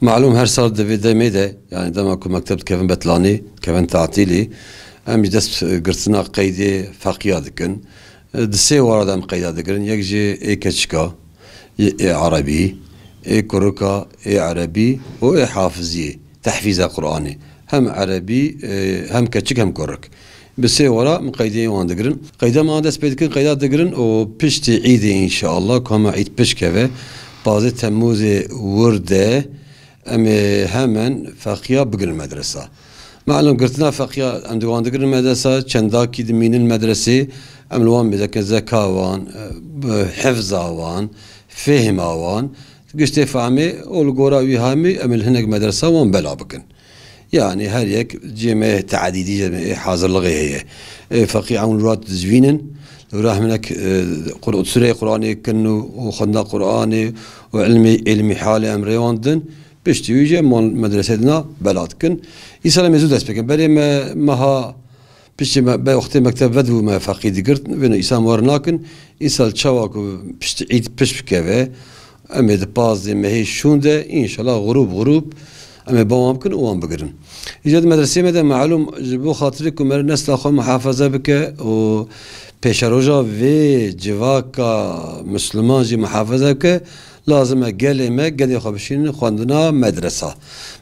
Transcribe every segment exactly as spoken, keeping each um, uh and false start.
Malûm her sal di vê demê de, yani dema ku mekteb dikevin betlanî, dikevin tatîlî, em jî dest girtina qeydê feqiya dikin. Di sê wara de em qeyda digirin. Yek jî ê keçika, ê, ê erebî, ê kurika, ê erebî û ê hafiziyê, tehfîza Qur'anê. Hem erebî, e, hem keçik hem kurik. Bi sê wara em qeydê wan digirin. Qeyda me dest pê dikin, qeyda digirin û piştî îdê înşeallah, ku hema îd pişt keve, pazdeh Temmûzê wir de em ê hemen feqiya bigirin medresa. Malûm girtina feqiya em di wan digirin medresa, çendakî dimînin medresê, em li wan mêzekin zeka wan, e, bi hifza wan, fêhma wan, giştê fehmê û li gora wî hemî em ê li hinek medresa wan bela bikin. Yani her yek cihê me te'dîdî, cihê me hazirlixê heye. Ê feqî ewn li wira dizvînin, li wira hinek, e, Qur-, sureyê Qur'anê kin û, û xwendina Qur'anê û ilmê, ilmî halê em rê wan didin. Piştî wî jî em wan medresê dina bela dikin. Îsal em ê zû dest pê kin. Berê me meha piştî me, be wextê mekteb vedibû me feqî digirt. Vêno îsal em wer nakin. Îsal çawa ku piştî îd pişt bikeve, em ê di pazdeh mehê şûn de, înşallah, xurûb xurûb em ê ba wan bikin û wan bigirin. Îca di medresê me de malûm ji bo xatirê ku me nesla xwe muhafaza bike û pêşeroja vê civaka Misliman jî muhafaza bike, lazim e gelê me gedê xwe bişînin xwendina medresa.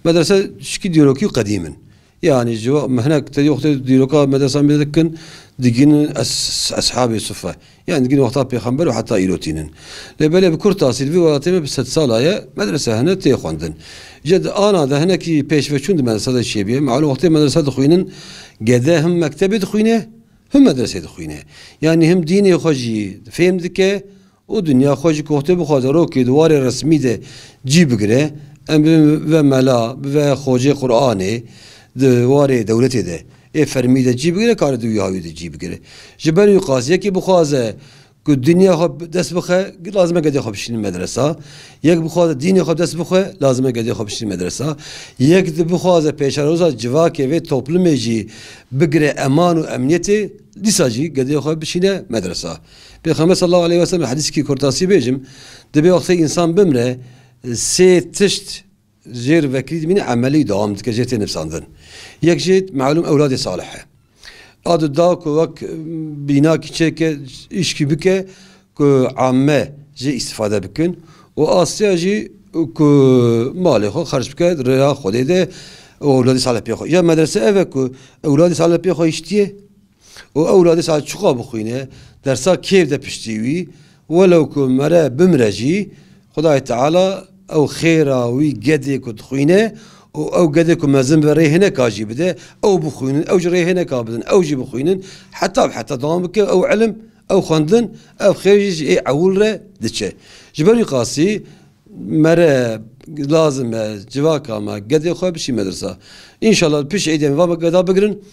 Medrese şikî dîrokî û qedîm in. Yani ji wa-, me hinek te wextê dîroka medresa me dikin, digînin es-, eshabê sufe. Yani digînin wexta pêxember û heta îro tînin. Lê belê bi kurtasî li vî welatê me bi sedsala ye, medrese hene tê xwendin. Ji di ana de hinekî pêşveçûn di medresa de çêbûye. Malûm wextê medresa dixwînin, gede him mektebê dixwîne, him medresê dixwîne. Yani him dînê xwe jî fêm dike, û dinya xwe jî ku wextê bixwaze rokê di warê resmî de cî bigire, em bibe mela, bibe xocê Qur'anê di warê dewletê de, ê fermî de cî bigire, kare di wî hawî de cî bigire. Ji ber wî qasî yekê bixwaze ku dinya xwe dest bixe, lazim e gedê xwe bişînin medresa. Yek bixwaze dînê xwe dest bixe, lazim e gedê xwe bişînin medresa. Yek di bixwaze pêşeroja civakê vê toplumê jî bigire eman û emniyetê, dîsa jî gedê xwe bişîne medresa. Pêxember sallallahu aleyhi ve sellem, hedîskî kurtasî bêjim, dibê wextê însan bimre, sê tişt jêr vekirî dimîne, emelî dewam dike, jê tê nivsandin. Yek jê malûm ewladê salih e. A di da ku wek bînakî çêke, îşkî bike ku amme jê îstifade bikin û a sêya jî ku malê xwe xerc bike rêya Xwedê de û ewladê salih pê xwe. Ya medrese ev e ku ewladê salih pê xwe hiştiye, û ewladê saet çiqa bixwîne, dersa kêf de piştî wî, welew ku mere bimre jî, Xwedayê Teala ew xêra wî gedê ku dixwîne û ew gedê ku mezin be rê hineka jî bide, ew bixwînin, ew jî rê hineka bidin, ew jî bixwînin, heta bi heta dewam bike, ew ilim, ew xwendin, ev xêr jî ji ê ewil re diçe. Ji ber wî qasî, mere lazim e civaka me gedê xwe bişî medresa. Înşallah pişt êdê em va geda bigirin.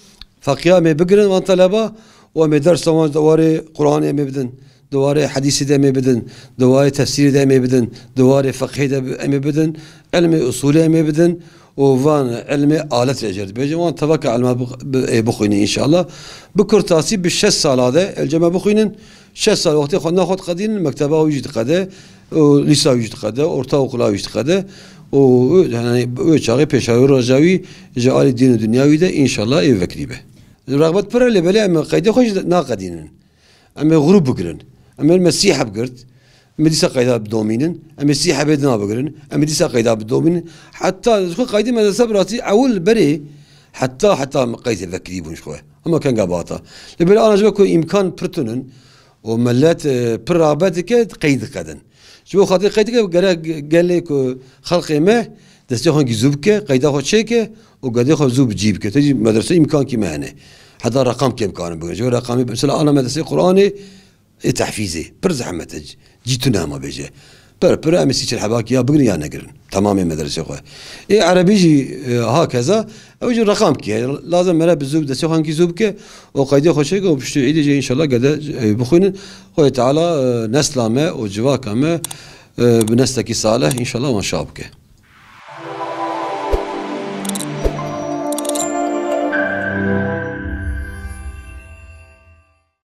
Feqiya em ê bigirin van teleba û em ê dersa wan di warê Qur'anê em ê bidin, di warê hedîsê de em ê bidin, di warê tefsîrê de em ê bidin, di warê feqhê de em ê bidin, ilmê usulê em ê bidin û van ilmê alet re jê dibêjin. Wan tevaka ilma bi, bi, ê bixwînin înşallah. Bi kurtasî bi şeş sala de elcem e bixwînin. Şeş sal wextê xwendina xwe diqedînin, mekteba wî jî diqede û lîsa wî jî diqede, ortaokula wî jî diqede û, yani, wê çaxê pêşawî roja wî ji alî dîn û dinya wî de înşallah ê vekirî be. Rexbet pir e, lê belê em qeydê xwe jî naqedînin. Em ê xurûb bigirin. Em ê me sî heb girt. Em ê dîsa qeyda bidomînin. Em ê sî hebê dina bigirin. Em ê dîsa qeyda bidomînin. Heta ji xwe qeydê medrese bi rastî ewil berê heta, heta em qeydê vekirî bûn ji xwe. Hema kenga bata. Lê belê ana ji ber ku îmkan pir tun in û millet, e, pir rağbet dike, qeyd diqedin. Ji bo xatirê qeyd dike, gerek gelê ku xelqê me destê xwe zû bike, qeyda xwe çêke û gedê xwe zû bi cî bike. Te jî medrese îmkankî me hene. Heta reqam kêm karin bigirin. Ji bo reqamê, mesela ana medresê Qur'anê, ê tehfîzê. Pir zehmet e. Cî tune hema bêje. Pir, pir em ê sî çil hebakî ya bigirin ya negirin. Temamê medresê xwe. Ê erebî jî, e, hakeza. Ew jî reqamkî ye. Lazim mere bi zû, destê xwe hinkî zû bike û qeydê xwe çêke û piştî îdê jî înşallah gede, e, bixwînin. Xwedê Teala, e, nesla me û civaka me, e, bi neslekî salih înşallah wan şa bike.